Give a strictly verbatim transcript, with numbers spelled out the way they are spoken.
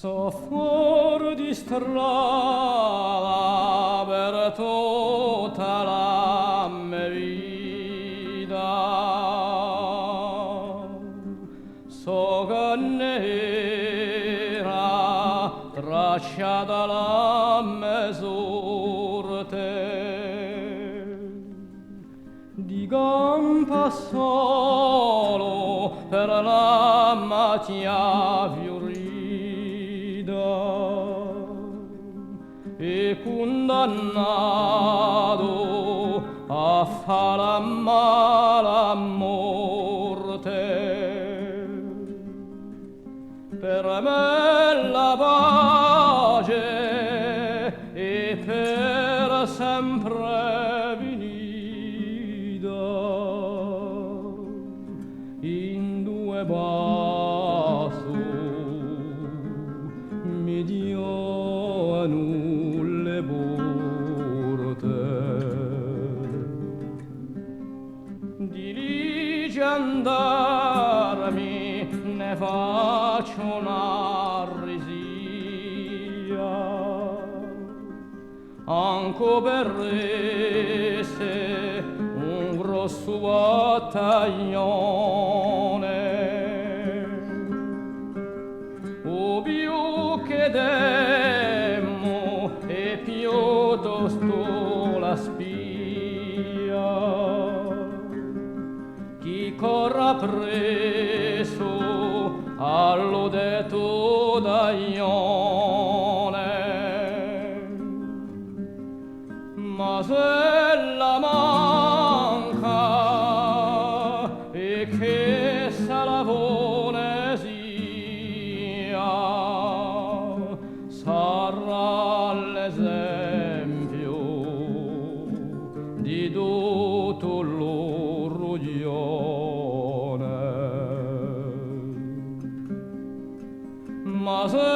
Sò fora di strada per tutta la me vita. Sò chì n'era tracciata la me sorte. Di campà solu per la matia fiurita è cundannatu à fà la mala morte. Per mè la pace hè per sempre finita. In dui passi mi dianu le porte. Di li gendarmi ne facciu una risia, ancu per esse un grossu battaglione. U più chì temu hè piuttostu la spia chì corre appressu à lu dettu taglione. Ma s'ella manca, è chì s'ella vole sia, sarà l'esempiu di tuttu lu rughjone. Ma s'è